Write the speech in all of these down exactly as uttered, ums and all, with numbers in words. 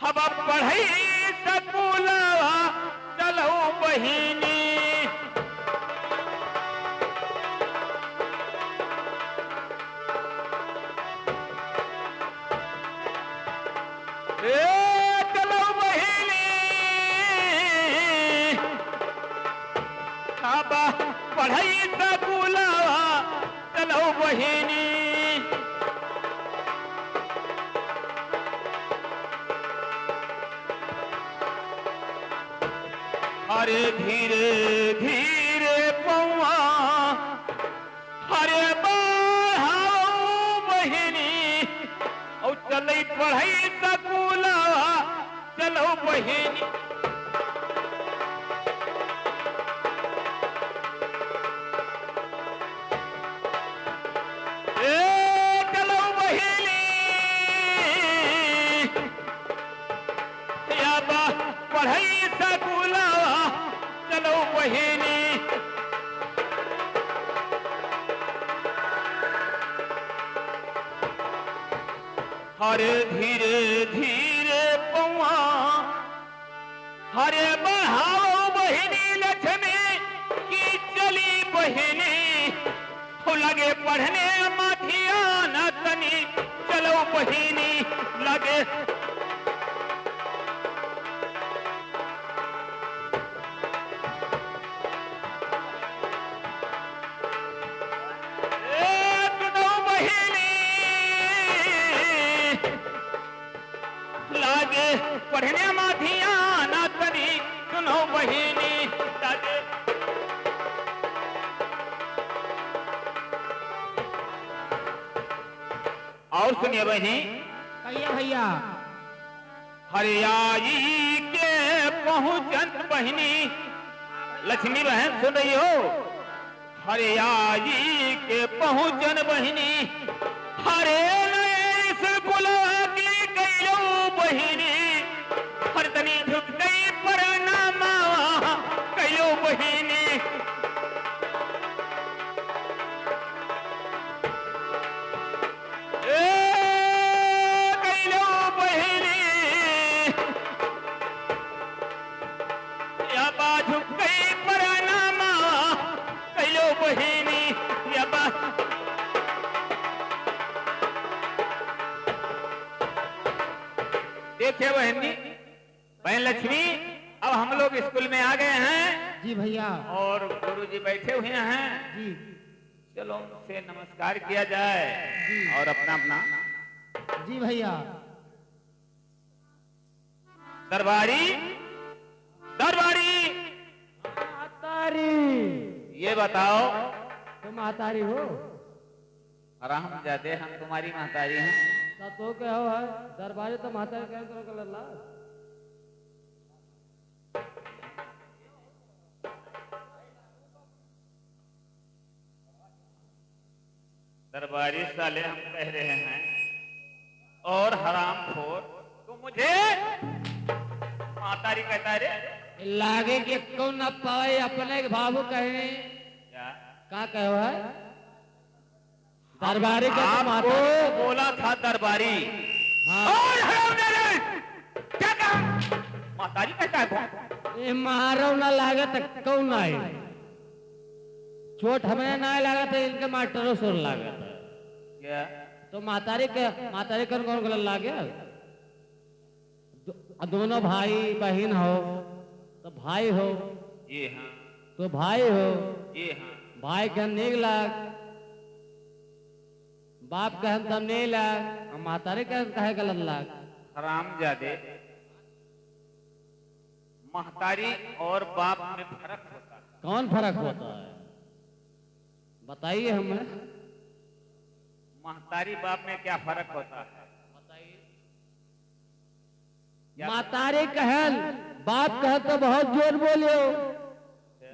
अब पढ़ई सकुलवा चलउ बहिनी। ए चलउ बहिनी, अब पढ़ई सकुलवा चलउ बहिनी। अरे धीरे धीरे पौआ, अरे बढ़ाउ बहिनी, अउ चलई पढ़ई सकुलवा चलउ बहिनी। ए चलउ बहिनी, अब पढ़ई सकुलवा चलउ बहिनी। अरे धीरे धीरे पौआ, अरे बढ़ाउ बहिनी लक्ष्मी कि चली बहिनी। हो लगे पढ़ने मा धियान तनी चलउ बहिनी, लगे। ए सुनउ बहिनी, लागे पढ़ने मा धियान तनी सुनउ बहिनी, लागे। अउर सुनिए बहिनी। कहिए भइया। हरियाई के पहुँचन बहिनी, लक्ष्मी बहन सुन रही हो? हरियाई के पहुँचन बहिनी, हरे नए स्कूल की कइलउ बहिनी, हर तनी झुक गई परनामा कइलउ बहिनी। ए कइलउ बहिनी, या बाजू कई परनामा कइलउ बहिनी, या बा- देखिए बहिनी, बहन लक्ष्मी, अब हम लोग स्कूल में आ गए हैं। जी भइया। और गुरुजी बैठे हुए हैं। जी। चलो उनसे नमस्कार किया जाए। जी। और अपना अपना। जी भइया। दरबारी, दरबारी। महतारी। ये बताओ। तो महतारी हो? हरामजादे, हम तुम्हारी महतारी हैं। तो, तो क्या हो है? दरबारी तो महतारी कहे तो गलत ला। दरबारी साले हम कह रहे हैं, और हरामखोर, तू मुझे महतारी कहता रे? लागे कि कौन न पावे, अपने के बाबू कहे। क्या? का कहो है? दरबारी का तो आपको महतारी बोला था दरबारी। हाँ। और हरामजादे, क्या कहा? महतारी कहता है कौन? ए, मारो ना लागे त कौन ना है? चोट हमरे ना लागत है, इनके मास्टरों से लागत है। क्या? तो महतारी के, महतारी कौन, कौन गलत लागे? दो-, दोनों भाई बहिन हो, तो भाई हो। जी हाँ। तो भाई हो। जी हाँ। भाई के नीक लाग, बाप कहन तब नीक लाग, आ महतारी कहन काहे गलत लाग? हरामजादे, महतारी और बाप में फर्क होता है। कौन फर्क होता है? बताइए हमें। महतारी बाप में क्या फर्क होता है? बताइए। क्या? महतारी कहन, बाप कहन तो बहुत जोर बोलियो,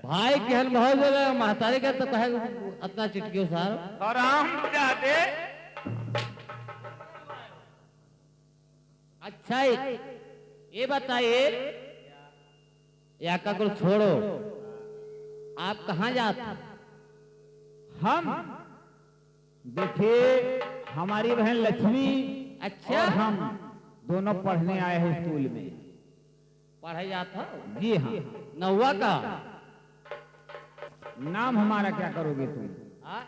भाई कहन बहुत जोर, महतारी कहन तो कहे अतना चिटकियो सार। हरामजादे। अच्छा, ये बताइए, या का कुल छोड़ो, आप कहाँ जात हैं? हम, देखिए, हमारी बहन लक्ष्मी अच्छा। और हम दोनों पढ़ने आए हैं स्कूल में। पढ़े जात हो? जी हाँ। नौवा का? नाम हमारा क्या करोगे तुम? हाँ?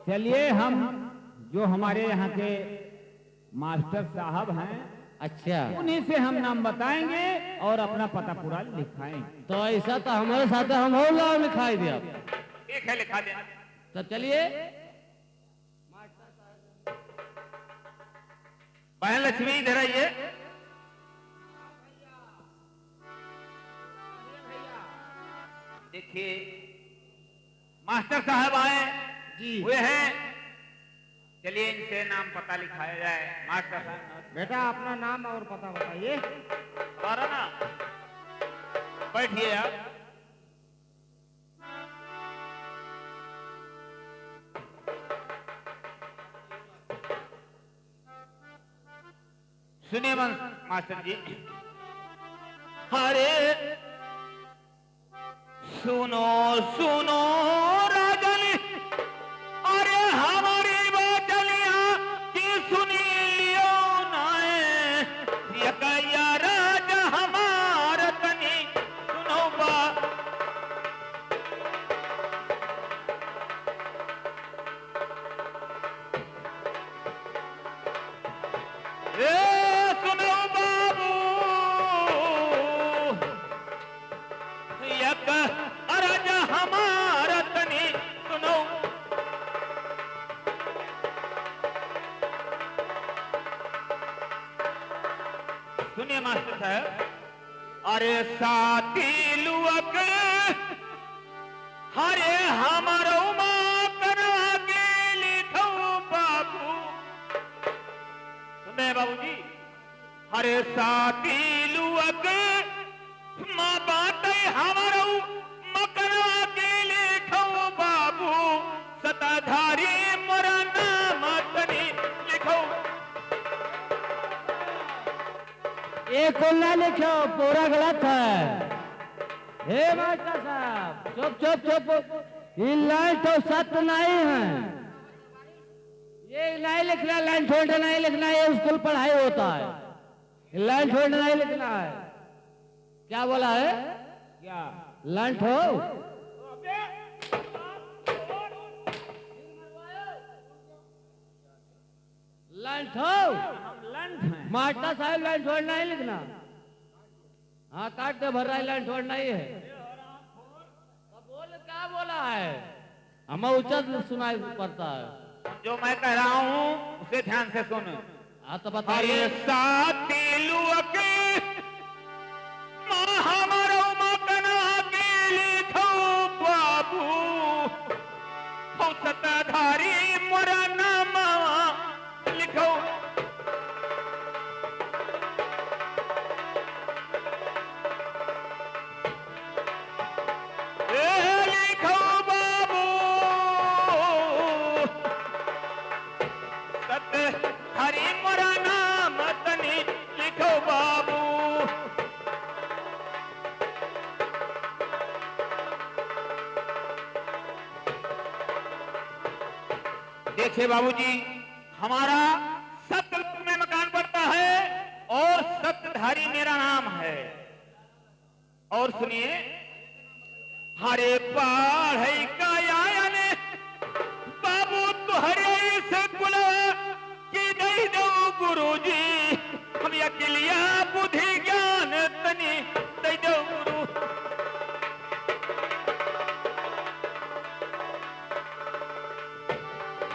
चलिए, हम जो हमारे यहाँ के मास्टर साहब हैं, अच्छा। उन्हीं से हम नाम बताएंगे और अपना पता पूरा लिखाएंगे। तो ऐसा तो हमारे साथ हम और नाम लिखाई दे आप। ठीक है, लिखा देना। तो चलिए। बहन लक्ष्मी, इधर आइए। देखिए, मास्टर साहब आए जी। हुए हैं। चलिए, इनसे नाम पता लिखाया जाए। मास्टर साहब, बेटा, अपना नाम और पता बताइए। हमारा नाम, बैठिए आप। सुनिए मन-, मास्टर जी। अरे सुनो, सुनो राजन, अरे हमारी बात लिया कि सुनी लियो नाए, ये कहिया राज हमार तनी सुनो बा। ए सुनो बाबू, एक अरज हमार तनी सुनो। सुनिए मास्टर साहब, अरे साथी लुअक, अरे हमारो माँ करा के लिखो बाबू। सुन रहे बाबूजी? अरे साथी लुअक, माँ बात हमारो मकरा के लिखो बाबू, सताधारी मोरा नाम तनी लिखो। ये कुल ना लिखो, पूरा गलत है। हे मास्टर साहब, चुप, चुप, चुप। ये लाइन तो सत्य नहीं है। ये नहीं लिखना, लाइन छोड़ नहीं लिखना, ये स्कूल पढ़ाई होता है। ये लाइन छोड़ नहीं लिखना है। क्या बोला है? क्या? लाइन ठो? लंठ हो? हम लंठ हैं। मास्टर साहब लंठ छोड़ना ही लिखना। हाँ, काट दे भर्रा, लंठ छोड़ना ही है। तो बोल, क्या बोला है? हमें उचित सुनाई पड़ता है। जो मैं कह रहा हूँ, उसे ध्यान से सुन। हाँ, तो बताइए। अरे साथी लुअक, माँ हमारो मकना के लिखो बाबू, हो सताधारी मोरा नामवा लिखो। ए लिखो बाबू, सत हरि मोरा नाम तनी लिखो बाबू। देखिए बाबूजी, हमारा सतलोक में मकान पड़ता है और सतधारी मेरा नाम है। और सुनिए, हरे पढ़ई का आयन बाबू तोहरे से कुलवा की दई दो गुरुजी, हम अकिलिया बुद्धि ज्ञान तनी दई दो गुरु।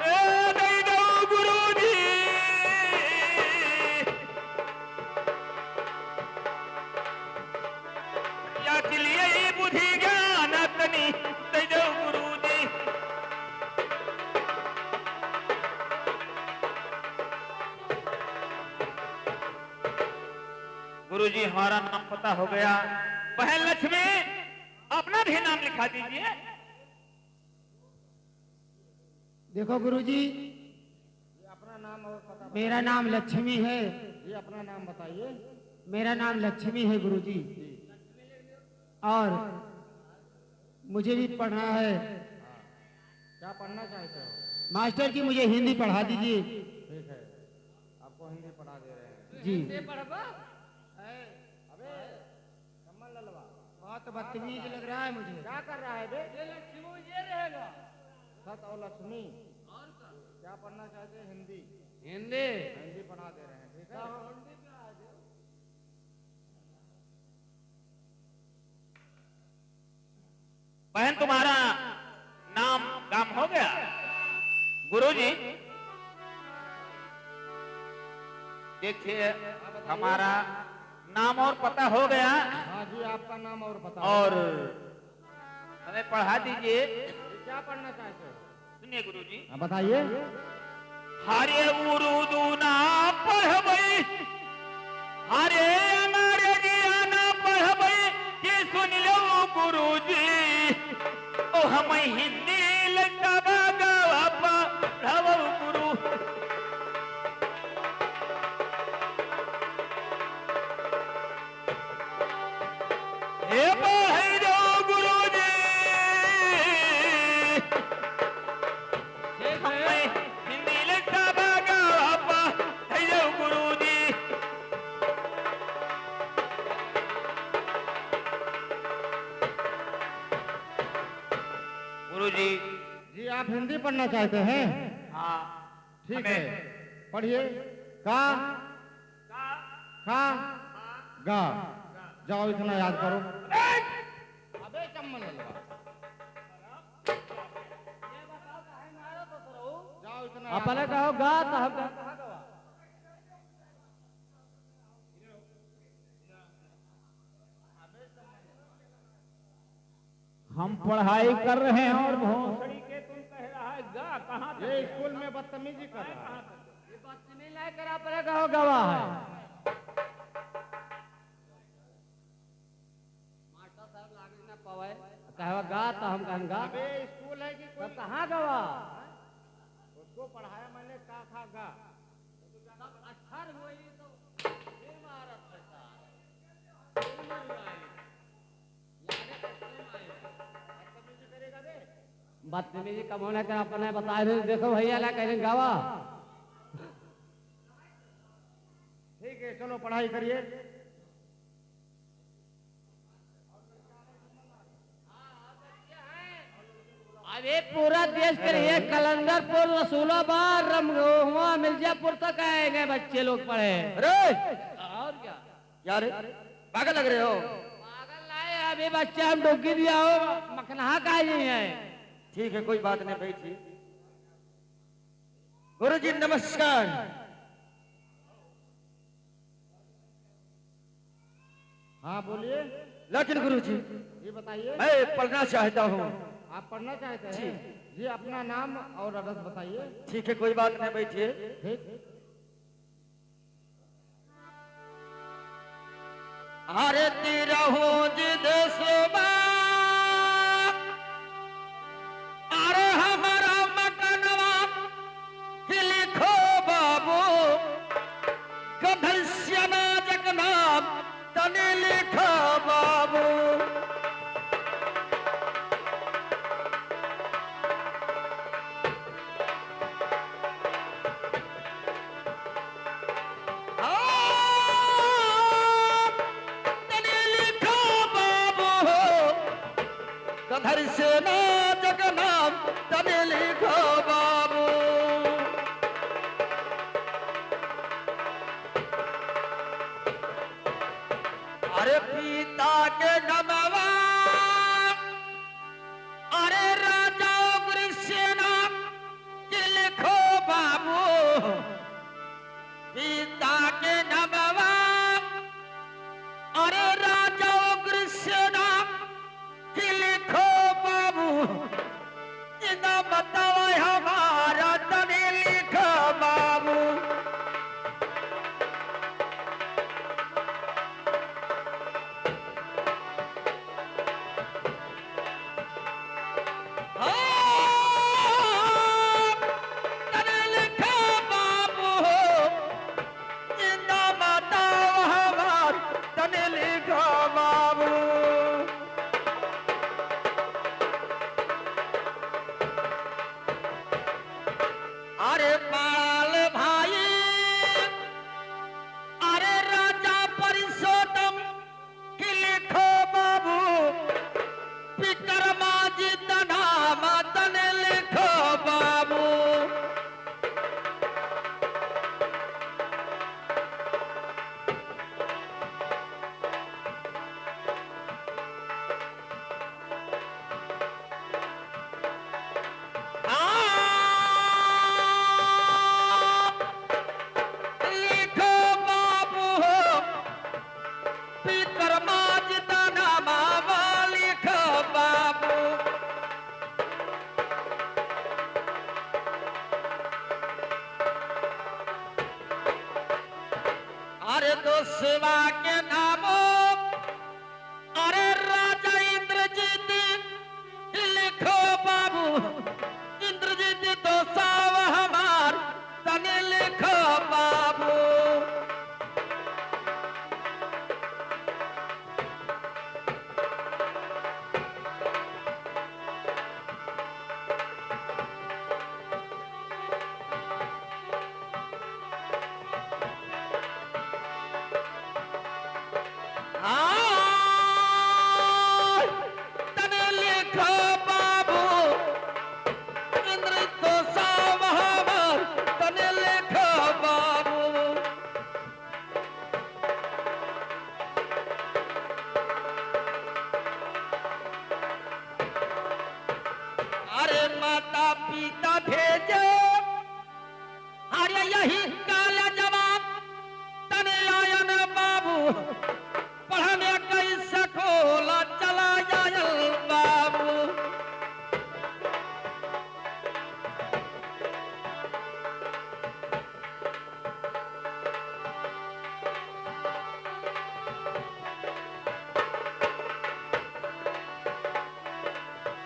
ए दई दो गुरुजी। या के लिए ही बुद्धि ज्ञान तनी दे दो गुरुजी। गुरुजी, हमारा नाम पता हो गया। बहन लक्ष्मी, अपना भी नाम लिखा दीजिए। देखो गुरुजी, ये अपना नाम और पता बताइए। मेरा नाम लक्ष्मी है। ये अपना नाम बताइए। मेरा नाम लक्ष्मी है गुरुजी। जी। और मुझे भी पढ़ना है। हाँ। क्या पढ़ना चाहते हो? मास्टर जी, मुझे हिंदी पढ़ा दीजिए। ठीक है, आपको हिंदी पढ़ा दे रहे हैं। जी। हिंदी पढ़बा? ए, अबे, कमल ललवा। बहुत बदतमीज लग रहा है मुझे। क्या कर रहा है बे? ये लक्ष्मी ये रहेगा। सत और लक्ष्मी। और का? क्या पढ़ना चाहते हैं? हिंदी। हिंदी? हिंदी पढ़ा दे रहे हैं, ठीक है? हाँ, हिंदी पढ़ा दो। बहन, तुम्हारा नाम गाम हो गया? गुरुजी, देखिए, हमारा नाम और पता हो गया। हाँ जी, आपका नाम और पता हो गया। और हमें पढ़ा दीजिए। क्या पढ़ना चाहते हो? सुनिए गुरुजी। हाँ, बताइए। हरे उर्दू ना पढ़बई, हरे अंग्रेजिया ना पढ़बई, कि सुन लो गुरुजी, ओ हम हिंदी लइका बा गावा पढ़बो गुरु। हे बा, हे जाओ गुरुजी। हमें हिंदी लिखा भागा आपा, हे जाओ गुरुजी। गुरुजी। जी, आप हिंदी पढ़ना चाहते हैं? हाँ। ठीक है, पढ़िए। का, का, गा। जाओ, इतना याद करो। अबे चम्मन ललवा। जाओ, इतना याद करो। कहो गा, तो हम गा। हम पढ़ाई कर रहे हैं और भोसड़ी के तुम कह रहा है गा, कहाँ तक? ये स्कूल में बदतमीजी कर रहा है। ये बदतमीजी नहीं करा, पर कहो गवा है। मास्टर साहब लागे ना पावे, कहवा गा तो हम कहन गा। अबे स्कूल है कि कोई? तो कहाँ गवा? उसको पढ़ाया मैंने का खा गा। सब अच्छा रहो, ये तो ये मारत है सार। ये मर गया ये। बदतमीजी कम होने का अपने बता दे, देखो भैया ला कहीं गावा। ठीक है, चलो पढ़ाई करिए। अबे पूरा देश के लिए कलंदरपुर, रसूलाबाद, रमगोहुआ, मिर्जापुर तक आएंगे बच्चे लोग पढ़े। अरे! और क्या? क्या रे, पागल लग रहे हो? पागल नहीं, अभी बच्चे हम डुग्गी दिया हो, मखनहा का ही है। ठीक है, कोई बात नहीं, बैठिए। गुरुजी नमस्कार। हाँ, बोलिए। लेकिन गुरुजी, ये बताइए। मैं पढ़ना चाहता हूँ। आप पढ़ना चाहते हैं? जी। जी, अपना नाम और address बताइए। ठीक है, कोई बात नहीं, बैठिए। ठीक। अरे तिरहुज देसवा, अरे हमरा मकनवा कि लिखो बाबू, कधर से ना जगना तनी लिखो बाबू। हाँ, तनी लिखो बाबू हो, कधर से ना जगना, तनी लिखो बाबू। अरे पिता के नमवा, अरे राजा उग्रसेना कि लिखो बाबू, पिता के नमवा, अरे राजा उग्रसेना कि लिखो बाबू, इना बतावा हमारा तनी लिखो बाबू। दोसवा के नामो, अरे राजा इंद्रजीत लिखो बाबू, इंद्रजीत दोसवा हमार तने लिखो बाबू। हाँ, तने लिखो बाबू, इंद्र तो सावहवर, तने लिखो बाबू। अरे माता पिता भेजे, अरे यही काल जवान तने आयन बाबू, पढ़ने कई सकोला चला आयल बाबू।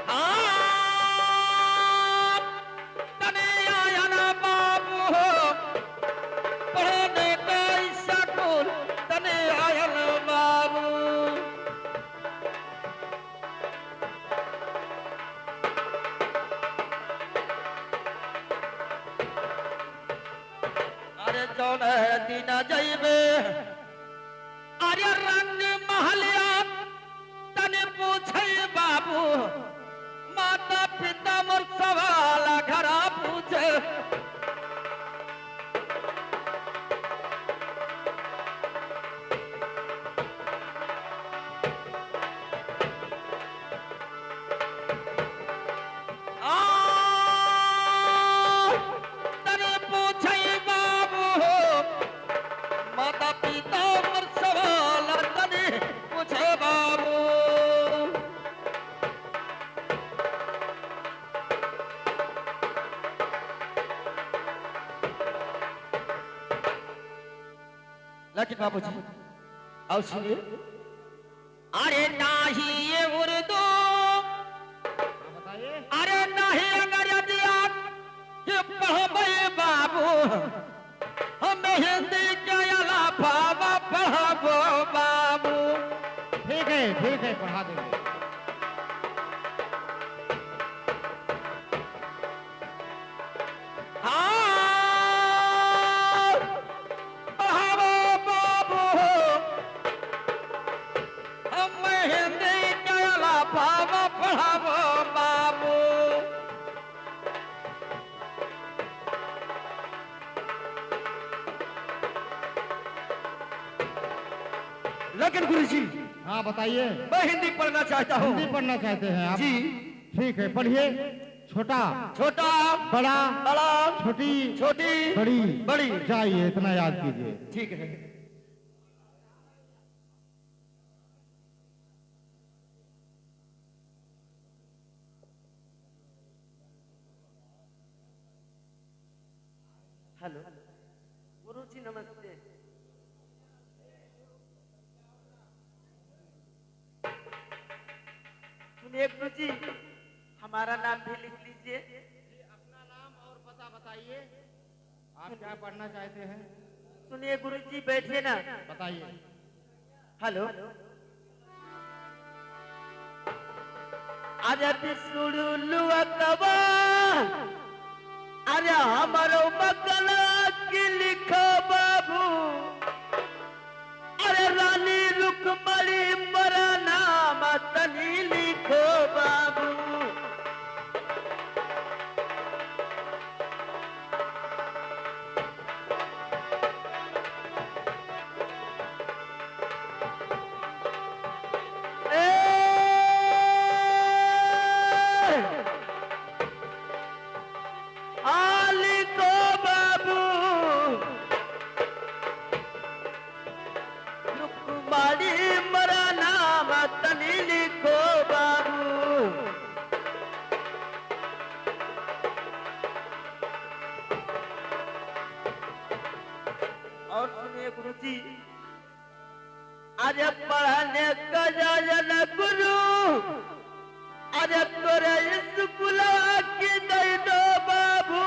हाँ, तने आयन बाबू हो, पढ़ने का स्कूल, तने आयन बाबू। अरे जौन है दिन जइबे, अरे रंग महलिया तने पूछे बाबू, माता पिता मोर सवाल घरा पूछे। आ, तने पूछे बाबू हो, माता पिता मोर सवाल तने पूछे बाबू। लेकिन बाबूजी, आओ सुनिए। अरे नाही ये उर्दू, हाँ, बताइए। अरे नाही अंग्रेजिया, ये पढ़बे बाबू, हम हिंदी के अलावा पढ़बो बाबू। ठीक है, ठीक है, पढ़ा देंगे। हाँ, पढ़ावो बाबू, हम हिंदी के अलावा पढ़ावो बाबू। लेकिन गुरुजी, हाँ, बताइए। मैं हिंदी पढ़ना चाहता हूँ। हिंदी पढ़ना चाहते हैं आप? जी। ठीक है, पढ़िए। छोटा। छोटा। बड़ा। बड़ा। छोटी। छोटी। बड़ी। बड़ी। जाइए, इतना याद कीजिए। ठीक है। हेलो, गुरुजी नमस्ते। सुनिए गुरुजी, हमारा नाम भी लिख लीजिए। जी, अपना नाम और पता बताइए। आप क्या पढ़ना चाहते हैं? सुनिए गुरुजी, बैठिए ना। बताइए। हेलो। अरे बिसुड़ुलुआ कबा, अरे हमरो मकला की लिखो बाबू। अरे रानी रुक्मणी मरा नाम तनी लिखो बाबू। ए, आ लिखो बाबू। रुक्मणी मरा नाम तनी लिखो बाबू। और सुनिए गुरुजी, अरे पढ़ने का जायन गुरु, अरे तोरे स्कूलवा की दे दो बाबू।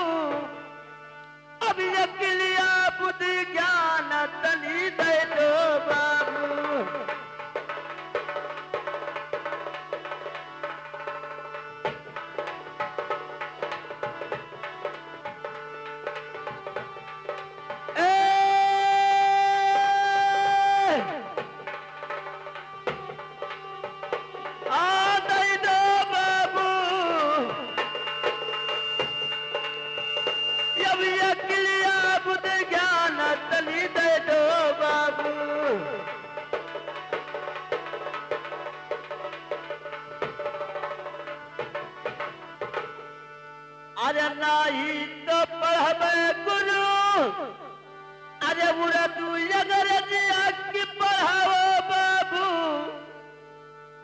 अब अकिलिया बुद्धि ज्ञान तनी दे दो बाबू। ए! आ दई दो बाबू, अब अकिलिया बुद्धि ज्ञान तनी दे दो बाबू। अरे नाही तो पढ़बे गुरु, अरे उर्दू अंग्रेजिया की पढ़ाओ बाबू,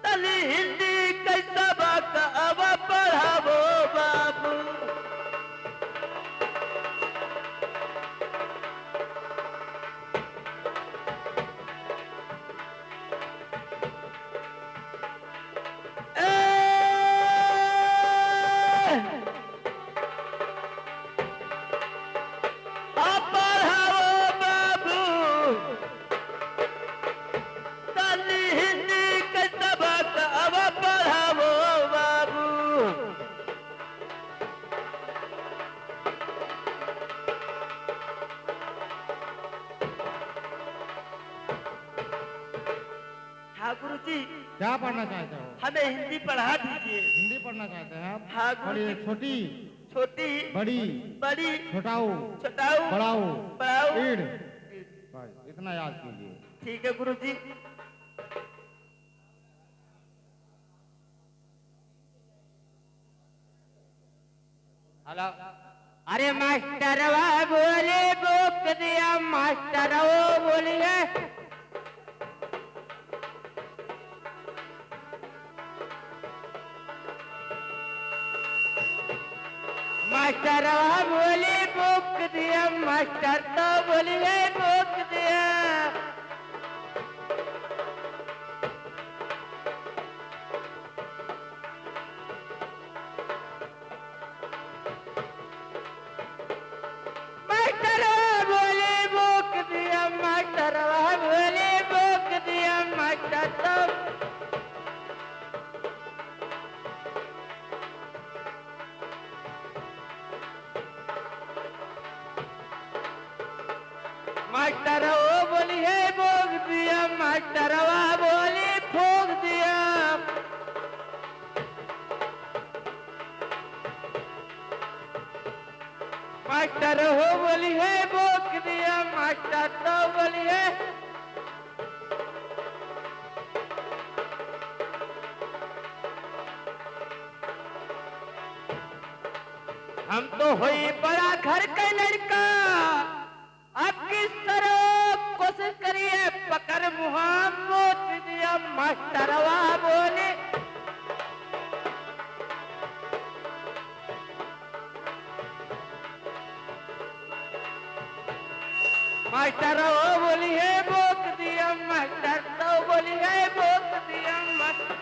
तनी हिंदी कैसा बात अब पढ़ाओ बाबू। ए! आ पढ़ाओ बाबू, तनी हिंदी के सबक अब पढ़ाओ बाबू। हाँ गुरुजी। क्या पढ़ना चाहते हो? हमें हिंदी पढ़ा दीजिए। हिंदी पढ़ना चाहते हैं आप? हाँ गुरुजी। पढ़िए, छोटी, छोटी, बड़ी, बड़ी, छोटाऊ, छोटाऊ, बड़ाऊ, बड़ाऊ, ईड़। बस, इतना याद कीजिए। ठीक है गुरुजी। हेलो। अरे मास्टरवा बोले बोक दिया, मास्टरवा बोलिए। मास्टरवा बोले बोक दिया, मास्टर तो बोलिए बोक दिया। मास्टरवा बोले बोक दिया, मास्टरवा बोले बोक दिया, मास्टर तो। मास्टरवा बोलिए बोक दिया, मास्टरवा बोले फोक दिया। मास्टरवा बोलिए बोक दिया, मास्टर तो बोलिए। हम तो होई बड़ा घर के लड़का, आपकी सरो कोशिश करिए, पकड़ मुहा मोच दिया, मास्टरवा बोले। मास्टरवा बोलिए बोक दिया, मास्टर तो बोलिए बोक दिया, मास्टर।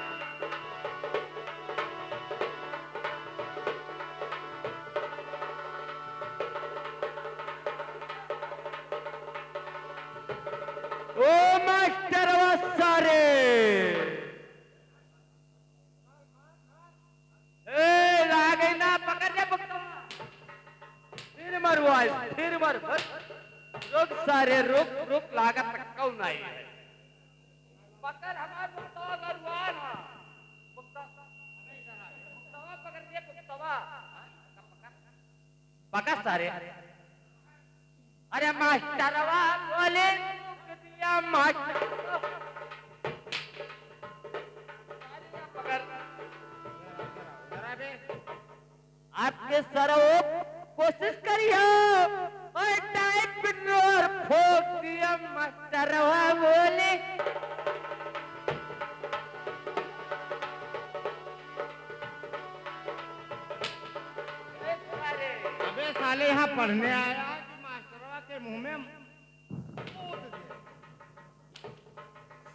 ओ मास्टरवा सारे। ए, लागे ना, पकड़ के बुकतवा। फिर मरुआ, फिर मर, बस। रुक सारे, रुक, रुक, लागत तक कौन आई है? पकड़ हमार बुकतवा, मरुआ ना। बुकतवा, बुकतवा पकड़ के, बुकतवा। पकड़ सारे। अरे मास्टरवा बोले, "रुक दिया मास्टर।" पकड़। आपके सरो कोशिश करियो, और टाइप और फोक दिया मास्टरवा बोले। अबे साले, यहाँ पढ़ने आया कि मास्टरवा के मुंह में मूत दे?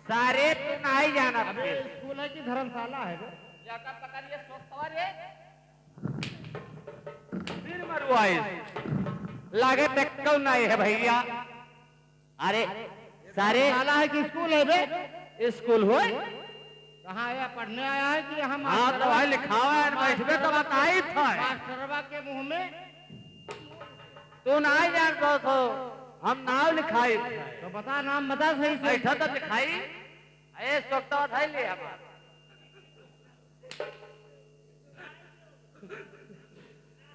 सारे तू नाहीं जानत अबे, है। स्कूल है कि धर्मशाला है बे? जाकर पकड़िए, सोचता रे। फिर मरुआई। लागत एक्कउ नाहीं है भइया। अरे, सारे साला है कि स्कूल है बे? स्कूल होय? कहाँ आया, पढ़ने आया है कि यहाँ हाँ, मास्टर तो है? भाई लिखावा है, बैठबे तो बताई था। मास्टरवा के मुँह में। तू नाहीं जानत हो, हम नाव लिखाई। तो बता, नाम बता सही से। बैठा तो लिखाई। ए, सोचता उठाई ले हमार।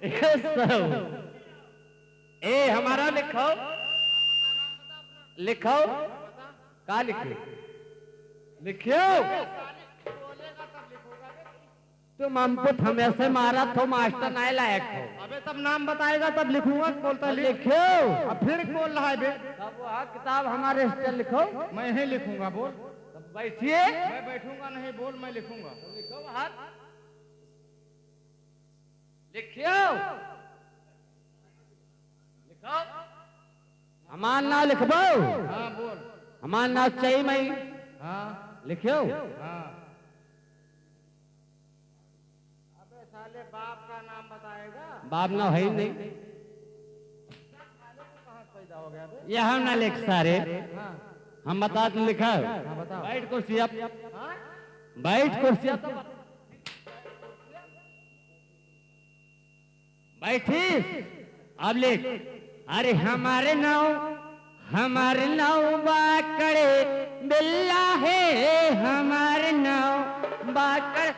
ए, सब। ए, हमारा लिखो। लिखो। का लिखे? लिखियो। तुम हमको हमेशा मारा थो, मास्टर नाहीं लायक हो। अबे तब नाम बताएगा तब लिखूंगा, बोलता लिख। लिखियो। अब फिर बोल रहा है बे। तब वह किताब हमारे से लिखो। मैं ही लिखूंगा, बोल। तब बैठिए। मैं बैठूंगा नहीं, बोल, मैं लिखूंगा। लिखो बाहर। लिखियो। लिखो। हमार नाव लिखबो? हाँ, बोल। हमार नाव चई मई। हाँ। लिखियो। हाँ। अबे साले, बाप का नाम बताएगा? बाप नाव है ही नहीं। साले, तू कहाँ से पैदा हो गया बे? ये हम ना लिख सारे। हाँ। हम बता तो लिखा। हाँ, बताओ। बैठ कुर्सी अब। हाँ? बैठ कुर्सी अब। बैठिस, अब लिख। अरे हमार नाव, हमार नाव बाकड़ बिल्ला है, हमार नाव बाकड़।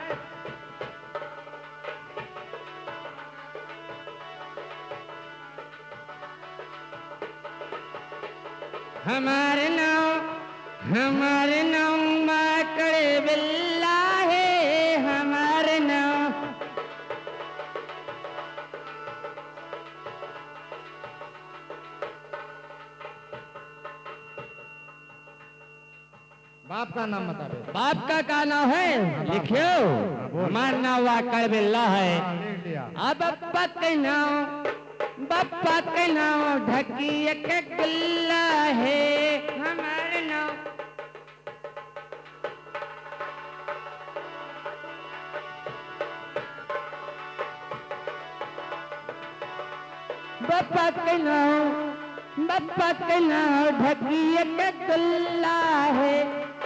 हमार नाव, हमार नाव बाकड़ बिल्ला है, हमार नाव। बाप का नाम बता दे। बाप का का नाव है? हाँ, बाप लिखियो। का। हाँ, बोल। हमार नाव बाकड़ बिल्ला है। हाँ, लिख लिया। अब बप्पा के नाव, बप्पा के नाव ढकिया के गुल्ला है। हमार नाव। बप्पा के नाव, बप्पा के नाव ढकिया के गुल्ला है,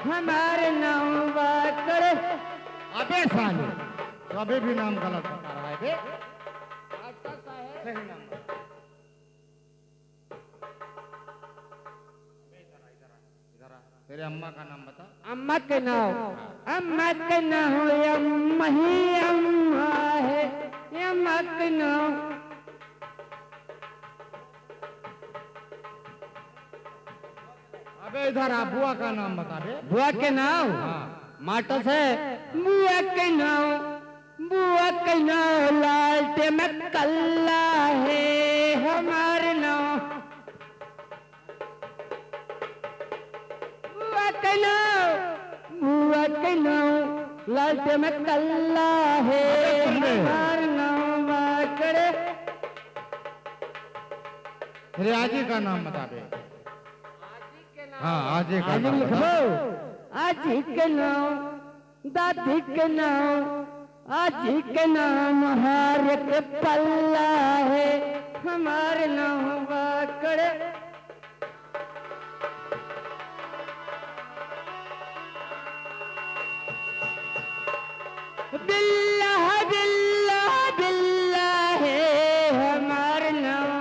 हमार नाव बाकड़। अबे साले, तो अभी भी नाम गलत बता रहा है बे। सही नाम बता। इधर आ, तेरे अम्मा का नाम बता। अम्मा के नाव, अम्मा के नाव, अम्मा ही अम्मा है, अम्मा के नाव। अबे इधर आ, बुआ का नाम बता बे। बुआ के नाव? हाँ। माटो से। बुआ के नाव, बुआ के नाव लालटेन में कल्ला है, हमार नाव। बुआ के नाव, बुआ के नाव, लालटेन में कल्ला है, अबे सुन बे। हमार नाव बाकड़। अरे आजी का नाम बता बे। हाँ, आजी का आजी नाम बता। लिखबो? आजी के नाव, दादी के नाव, आजी के नाम हर एक पल्ला है, हमार नाव बाकड़। बिल्ला, बिल्ला, बिल्ला है हमार नाव,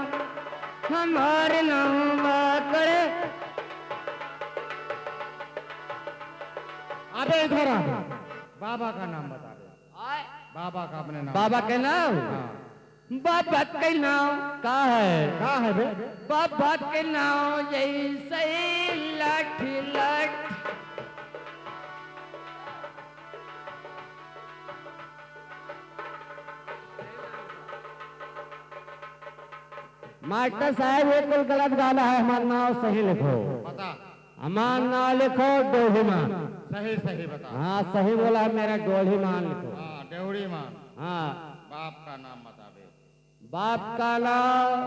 हमार नाव बाकड़। अबे इधर आ, बाबा का नाम बता दे। आय। बाबा का अपने नाम बाबा बता। के नाम? हाँ। बाबा के नाम का है? का है बे? बाबा के नाम जैसे ही लाठी लाठ। मास्टर साहब, ये कुल गलत गाना है, हमार नाम सही लिखो। बता। हमार नाम लिखो डोढ़ीमान। सही, सही बता। हाँ, सही बोला है मेरा, डोढ़ीमान लिखो। हाँ, डोढ़ीमान। हाँ। बाप का नाम बता बे। बाप का नाम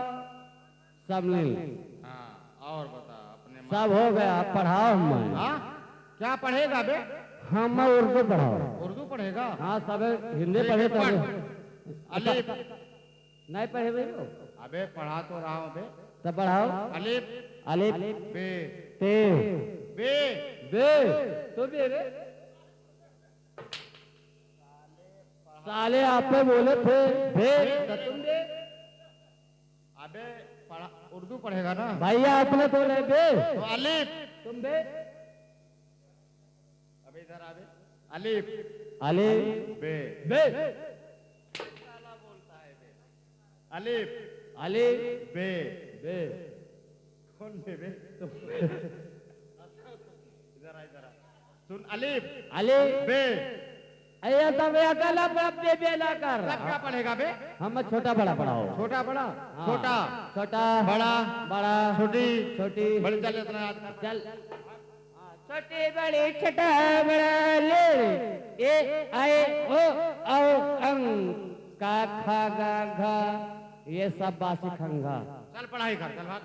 सबनील। हाँ, और बता अपने माँ सब हो गया, अब पढ़ाओ हमें। हाँ? क्या पढ़ेगा बे? हम उर्दू पढ़ाओ। उर्दू पढ़ेगा? हाँ, सब हिंदी ठीक पढ़े है, तो पढ़। अभी अलिफ। नहीं पढ़े भाई वो? अबे पढ़ा तो रहा हूँ बे। तब पढ़ाओ। अलिफ। अलिफ। बे। ते। बे। बे। तो बे रे। साले आप पे बोले थे बे। तो तुम बे। अबे पढ़ा, उर्दू पढ़ेगा ना? भैया अपने बोले बे। तो अलिफ। तुम बे। अबे इधर आ बे। अलिफ। अलिफ। बे। बे। साला बोलता है बे। अलिफ। अलिफ। बे। बे। कौन बे बे? इधर आ, इधर आ। सुन, अलिफ। अलिफ। बे। अरे, तब ये गला पर बे, बे ना कर। तब क्या पढ़ेगा बे? हम छोटा बड़ा पढ़ाओ। छोटा बड़ा? हाँ। छोटा। छोटा। बड़ा। बड़ा। छोटी। छोटी। बड़ी, चल, इतना याद कर। चल। हाँ, छोटी बड़ी छोटा बड़ा ले। ए, आए, ओ, औ, अं। का, खा, गा, घा। ये सब बासी खंगा। चल, पढ़ाई कर, चल भाग।